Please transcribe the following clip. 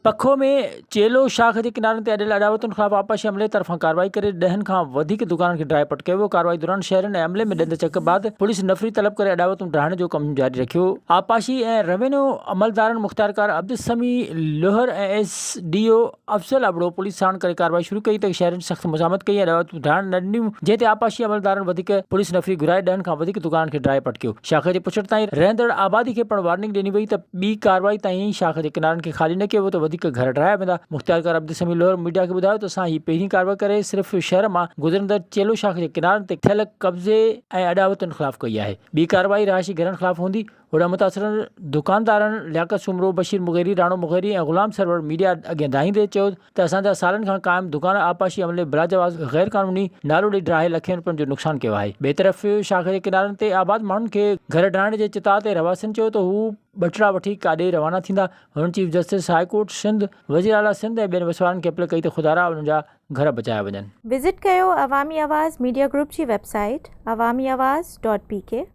پکو ۾ چيلو شاخ جي ڪنارن تي اڏيل اڏاوتن خلاف آبپاشي عملي طرفان ڪارروائي ڪري ڏهن کان وڌيڪ دڪانن کي ڊاهي پٽ ڪيو ويو، ڪارروائي دوران شهرين ۽ عملي ۾ ڏند چڪ بعد پوليس نفري طلب ڪري اڏاوتون ڊاهڻ جو ڪم جاري رکيو. آبپاشي ۽ روينيو عملدارن مختيارڪار Abdul Sami Lohar ۽ S D O Afzal Abro police ساڻ ڪري ڪارروائي شروع ڪئي ته شهرين سخت مزاحمت ڪئي ۽ اڏاوتون ڊاهڻ نه ڏنيون جنهن تي آبپاشي عملدارن وڌيڪ پوليس نفري گهرائي ڏهن کان وڌيڪ دڪانن کي ڊاهي پٽ ڪيو. شاخ جي پڇڙ تائين رهندڙ آبادي کي پڻ وارننگ ڏني وئي ته ٻي ڪارروائي تائين شاخ جي ڪنارن کي خالي نه ڪيو ويو ته وڌيڪ گهر ڊاهيا ويندا. مختيارڪار عبدالسميع لوهر ميڊيا کي ٻڌايو ته اسان هي پهرين ڪارروائي ڪري صرف شهر مان گذرندڙ چيلو شاخ جي ڪنارن تي ٿيل قبضي ۽ اڏاوتن خلاف ڪئي آهي ٻي ڪارروائي رهائشي گهرن خلاف هوندي. هوڏانهن متاثرن دڪاندارن لياقت سومرو، بشير مغيري، راڻو مغيري ۽ غلام سرور ميڊيا اڳيان دانهيندي چيو ته اسان جا سالن کان قائم دڪان آبپاشي عملي بلاجواز غير قانوني نالو ڏئي ڊاهي لکين روپين جو نقصان ڪيو آهي. ٻئي طرف شاخ جي ڪنارن تي آباد ماڻهن کي گهر ڊاهڻ جي چتاء تي رهواسين چيو ته هو ٻچڙا وٺي ڪاڏي روانا ٿيندا. هنن chief justice high court Sindh, وزير اعليٰ سنڌ ۽ ٻين وسوارن کي اپيل ڪئي ته خدارا انهن جا گهر بچايا وڃن. وزٽ ڪيو عوامي آواز ميڊيا گروپ جي website Awami Awaz dot P K.